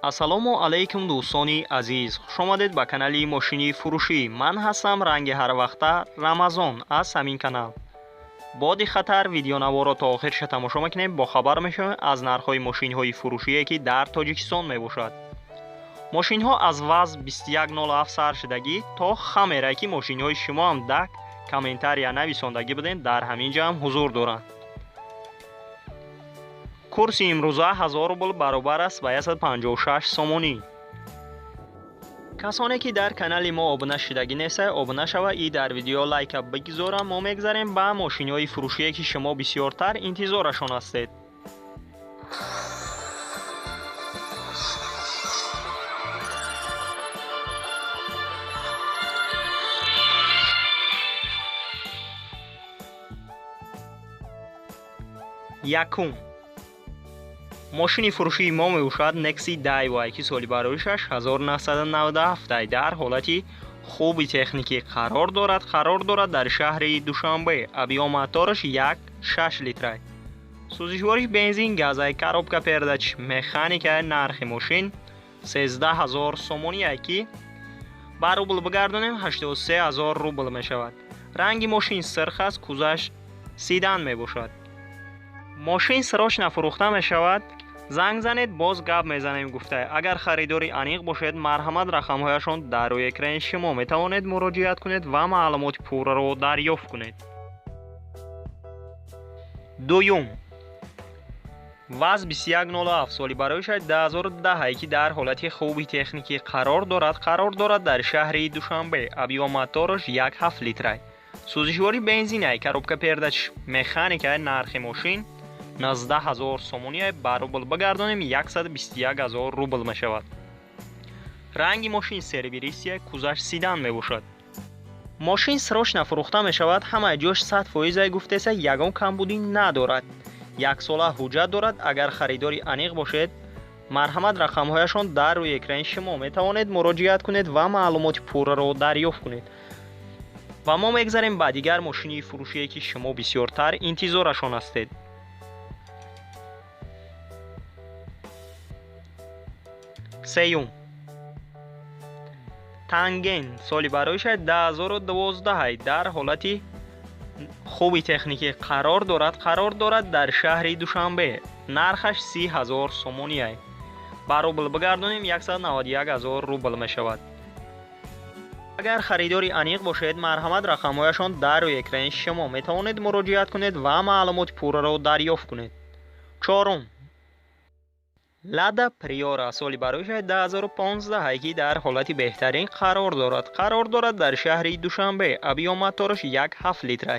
Ассалому алайкум дӯстони азиз, хушомадед ба канали мошини фурӯшӣ. Ман ҳастам ранги ҳарвақта Рамазон аз ҳамин канал. Бо диққаттар видеонаворо то охирша тамошо мекунем, бохабар мешавем аз нархҳои мошинҳои фурӯшие, ки дар Тоҷикистон мебошад. Мошинҳо аз ВАЗ 2107 сар шудагӣ то Хамера, ки мошинҳои шумо ҳам дар комментария нависондагӣ будем, дар ҳамин ҷо ҳам ҳузур доранд. Курси имрӯза 1000 рубл баробар аст ба 156 сомонӣ. Касоне ки дар канали мо обуна шудагӣ нестанд, обуна шава и дар видео лайка бигзорам. Мо мегзарем ба мошинҳои фурӯшие, ки шумо бисёртар интизорашон ҳастед. Якум мошини фурӯшии мо мебошад Nexi Daiwa, ки соли бароишаш 1997 дар ҳолати хуби техникӣ қарор дорад. Қарор дорад дар шаҳри Душанбе. Объём мотораш 1.6 литра. Сӯзишвориш бензин, газай, коробка передач, механика. Нархи мошин 13 000 сомонӣ, ки ба рубл бигардонем 83 000 рубл мешавад. Ранги мошин сирх аст, кузаш седан мебошад. Мошин срочно фурӯхта мешавад. Занг занед, боз гап мезанем гуфта. Агар харидори аниқ бошед, марҳамат, рақамҳояшон дар рӯи экрани шумо, метавонед муроҷиат кунед ва маълумоти пурраро дарёфт кунед. Дуюм ВАЗ 2107 соли бароишаш 2010, ки дар ҳолати хуби техникӣ қарор дорад. Қарор дорад дар шаҳри Душанбе. Объём мотораш 1.7 литра. Сӯзишвори бензинай, коробка передач, механика. Нархи мошин 19 000 сомонӣ, ба рубл бигардонем 121 000 рубл мешавад. Ранги мошин серебристый, кузаш седан мебошад. Мошин срочно фурӯхта мешавад. Ҳамаи ҷош 100% гуфтеса, ягон камбудӣ надорад. Яксола ҳуҷҷат дорад. Агар харидори аниқ бошед, марҳамат, рақамҳояшон дар рӯи экрани шумо, метавонед муроҷиат кунед ва маълумоти пурраро дарёфт кунед. Ва мо мегзарем ба дигар мошини фурӯшие, ки шумо бисёртар интизорашон ҳастед. Сеюм Танген соли бароишаш 2012 дар ҳолати хуби техникӣ қарор дорад. Қарор дорад дар шаҳри Душанбе. Нархаш 30 000 сомонӣ, ба рубл бигардонем 191 000 рубл мешавад. Агар харидори аниқ бошед, марҳамат, рақамҳояшон дар рӯи экрани шумо, метавонед муроҷиат кунед ва маълумоти пурраро дарёфт кунед. Чорум Лада Приора соли бароишаш 2015, ки дар ҳолати беҳтарин қарор дорад. Қарор дорад дар шаҳри Душанбе. Объём мотораш 1.7 литра.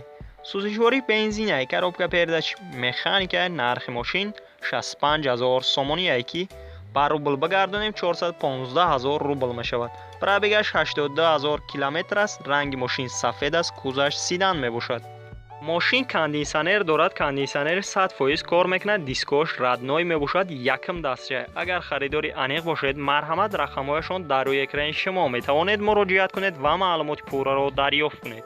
Сӯзишвори бензинай, коробка передач, механика. Нархи мошин 65 000 сомонӣ, ки ба рубл бигардонем 415 000 рубл мешавад. Пробегаш 82 000 километр аст. Ранги мошин сафед аст, кузаш седан мебошад. Мошин кондитсионер дорад, кондитсионер 100% кор мекунад, дискош родной мебошад, якм дастча. Агар харидори аниқ бошед, марҳамат, рақамҳояшон дар рӯи экрани шумо, метавонед муроҷиат кунед ва маълумоти пурраро дарёфт кунед.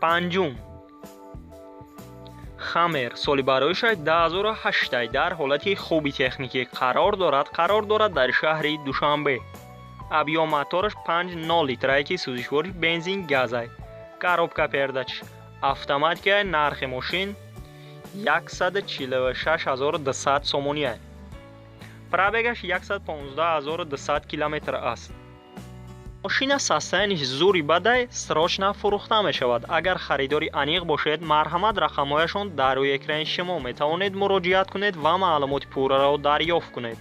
Панҷум Хаммер соли бароишаш 2008 дар ҳолати хуби техникӣ қарор дорад. Қарор дорад дар шаҳри Душанбе. Объём мотораш 5.0 литрае, ки сӯзишвориш бензин, газай, коробка передач, автоматика. Нархи мошин 146 200 сомонӣ. Пробегаш 115 200 километр аст. Мошина состояниш зури бадай, срочно фурӯхта мешавад. Агар харидори аниқ бошед, марҳамат, рақамҳояшон дар рӯи экрани шумо, метавонед муроҷиат кунед ва маълумоти пурраро дарёфт кунед.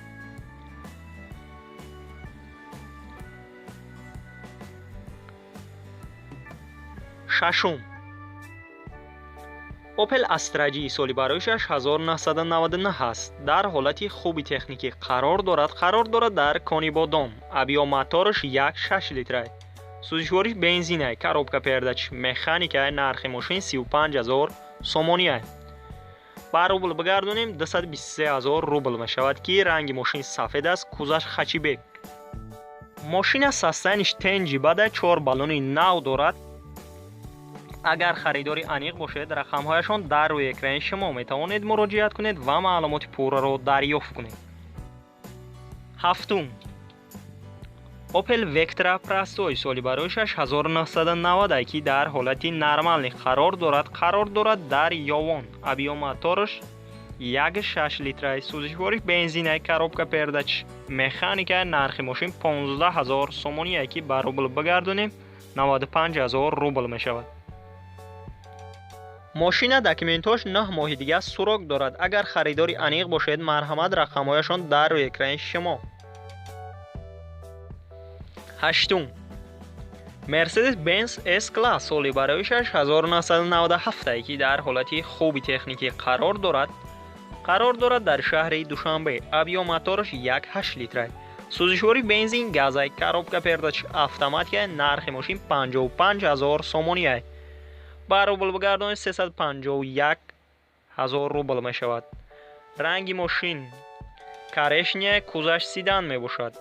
Шашум Opel Astra G соли бароишаш 1999 аст. Дар ҳолати хуби техникӣ қарор дорад. Қарор дорад дар Конибодом. Объём мотораш 1.6 литра. Сӯзишвориш бензинай, коробка передач, механика. Нархи мошин 35 000 сомонӣ. Ба рубл бигардонем 223 000 рубл мешавад, ки ранги мошин сафед аст, кузаш хэтчбек. Мошина состояниш тенҷи бада, чор баллони нав дорад. Агар харидори аниқ бошед, рақамҳояшон дар рӯи экрани шумо, метавонед муроҷиат кунед ва маълумоти пурраро дарёфт кунед. Ҳафтум, Opel Vectra Простой, соли барои 1990, ки дар ҳолати нормальный қарор дорад, қарор дорад дар Ёвон. Объём мотораш 1,6 литраи, сӯзишвориш бензинай, коробка передач механика. Нархи мошин 15 ҳазор сомоние, ки ба рубл бигардонем, 95 ҳазор рубл мешавад. Мошина документош 9 моҳи дига срок дорад. Агар харидори аниқ бошед, марҳамат, рақамҳояшон дар рӯи экрани шумо. Ҳаштум, Mercedes Benz S-Class, соли барои 1997, ки дар ҳолати хуби техникӣ қарор дорад, қарор дорад дар шаҳри Душанбе. Объём мотораш 1,8 литра, сӯзишвори бензин газай, коробка передач автоматика. Нархи мошин 55 ҳазор сомоние, ба рубл бигардонед, 351 ҳазор рубл мешавад. Ранги мошин коричневый, кузаш седан мебошад.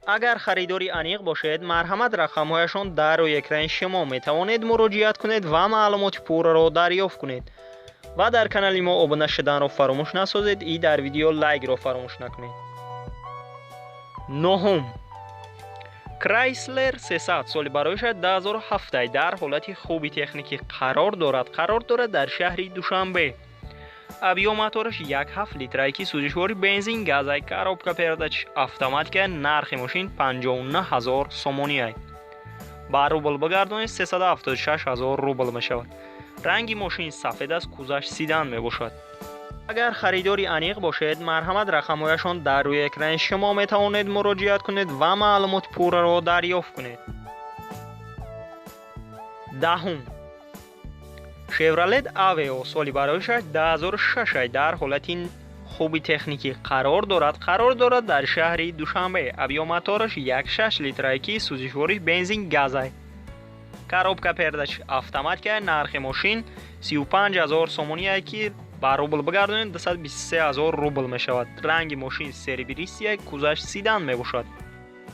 Агар харидори аниқ бошед, марҳамат, рақамҳояшон дар рӯи экрани шумо, метавонед муроҷиат кунед ва маълумоти пурраро дарёфт кунед. Ва дар канали мо обуна шуданро фаромӯш насозед и дар видео лайкро фаромӯш накунед. Нуҳум, Chrysler 300, соли барои 2007, дар ҳолати хуби техникӣ қарор дорад, қарор дорад дар шаҳри Душанбе. Объём мотораш 1,7 литрае, ки сӯзишвори бензин газай, коробка передач автоматика. Нархи мошин 59 ҳазор сомоние, ба рубл бигардонед, 376 ҳазор рубл мешавад. Ранги мошин сафед аст, кузаш седан мебошад. Агар харидори аниқ бошед, марҳамат, рақамҳояшон дар рӯи экрани шумо, метавонед муроҷиат кунед ва маълумоти пурраро дарёфт кунед. Даҳум, Chevrolet Aveo, соли барои 2006, дар ҳолати хуби техникӣ қарор дорад, қарор дорад дар шаҳри Душанбе. Объём мотораш 1,6 литрае, ки сӯзишвори бензин газай, коробка передач автоматика. Нархи мошин 35 ҳазор сомоние, ки ба рубл бигардонед, 223 ҳазор рубл мешавад. Ранги мошин серебристый, кузаш седан мебошад.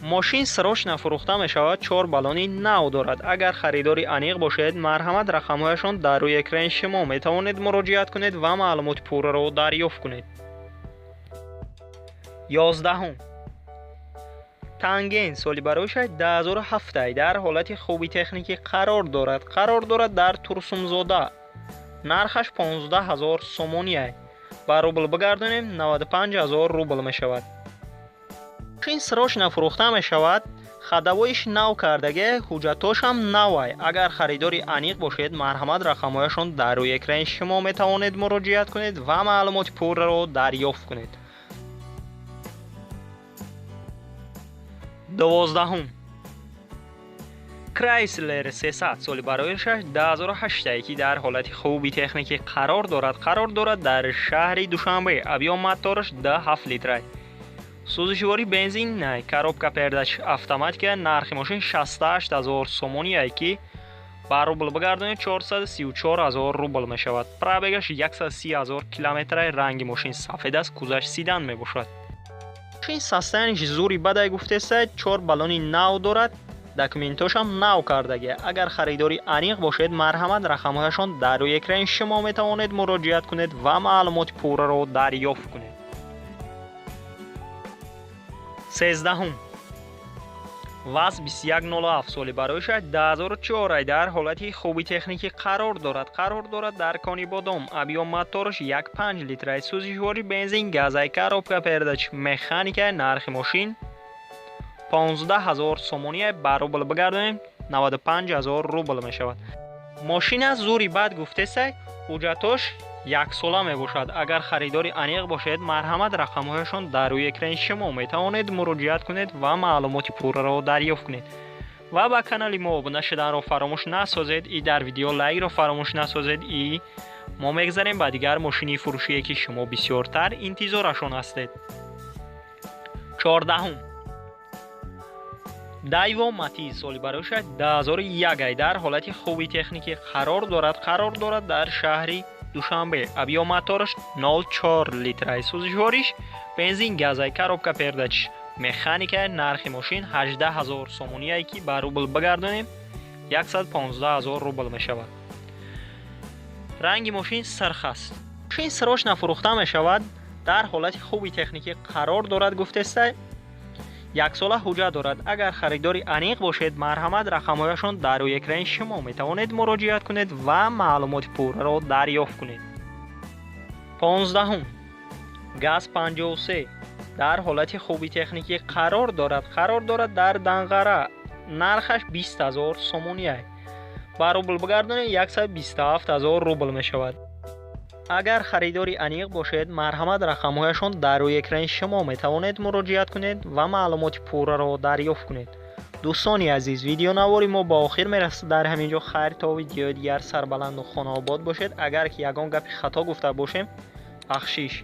Мошин срочно фурӯхта мешавад, чор баллони нав дорад. Агар харидори аниқ бошед, марҳамат, рақамҳояшон дар рӯи экрани шумо, метавонед муроҷиат кунед ва маълумоти пурраро дарёфт кунед. 11-ум, Тангент, соли барои 2007, дар ҳолати хуби техникӣ қарор дорад, қарор дорад дар Турсунзода. Нархаш 15 ҳазор сомоние, ба рубл бигардонем, 95 ҳазор рубл мешавад. Мошин срочно фурӯхта мешавад, ходовой иш нав кардаге, ҳуҷҷатошам навай. Агар харидори аниқ бошед, марҳамат, рақамҳояшон дар рӯи экрани шумо, метавонед муроҷиат кунед ва маълумоти пурраро дарёфт кунед. 12-ум, Chrysler 300, соли барои 2008, ки дар ҳолати хуби техникӣ қарор дорад, қарор дорад дар шаҳри Душанбе. Объём мотораш 2,7 литра, сӯзишвори бензин, коробка передач автоматика. Нархи мошин 68 ҳазор сомоние, ки ба рубл бигардонед, 434 ҳазор рубл мешавад. Пробег аш 130 ҳазор километра. Ранги мошин сафед аст, кузаш седан мебошад. Мошин состояние ш зури бадай гуфтеста, чор баллони нав дорад, документошам нав кардагия. Агар харидори аниқ бошед, марҳамат, рақамҳояшон дар рӯи экрани шумо, метавонед муроҷиат кунед ва маълумоти пурраро дарёфт кунед. 13-ум, ВАЗ 2107, соли барои 2004, дар ҳолати хуби техникӣ қарор дорад, қарор дорад дар Конибодом. Объём мотораш 1,5 литраи, сӯзишвори бензин газай, коробка передач механика. Нархи мошин 15 ҳазор сомоние, ба рубл бигардонем, 95 ҳазор рубл мешавад. Мошина зури бад гуфтесай, ҳуҷҷатош яксола мебошад. Агар харидори аниқ бошед, марҳамат, рақамҳояшон дар рӯи экрани шумо, метавонед муроҷиат кунед ва маълумоти пурраро дарёфт кунед. Ва ба канали мо обуна шуданро фаромӯш насозед и дар видео лайкро фаромӯш насозед. И мо мегзарем ба дигар мошини фурӯшие, ки шумо бисёртар интизорашон ҳастед. 14-ум, Дайво Матиз, соли барои 2001, дар ҳолати хуби техникӣ қарор дорад, қарор дорад дар шаҳри Душанбе. Объём мотораш 0,4 литраи, сӯзишвориш бензин газай, коробка передач механика. Нархи мошин 18 ҳазор сомоние, ки ба рубл бигардонем, 115 000 рубл мешавад. Ранги мошин сирх аст. Мошин срочно фурӯхта мешавад, дар ҳолати хуби техникӣ қарор дорад, гуфтестай. Яксола ҳуҷҷат дорад. Агар харидори аниқ бошед, марҳамат, рақамҳояшон дар рӯи экрани шумо, метавонед муроҷиат кунед ва маълумоти пурраро дарёфт кунед. 15-ум ГАЗ 53 дар ҳолати хуби техникӣ қарор дорад. Қарор дорад дар Данғара. Нархаш 20 000 сомонӣ. Ба рубл бигардонед, 127 000 рубл мешавад. Агар харидори аниқ бошед, марҳамат, рақамҳояшон дар рӯи экрани шумо, метавонед муроҷиат кунед ва маълумоти пурраро дарёфт кунед. Дӯстони азиз, видеонавори мо ба охир мерасад дар ҳамин ҷо. Хайр, то видеои дигар, сарбаланду хонаобод бошед. Агар ки ягон гапи хато гуфта бошем, бахшиш.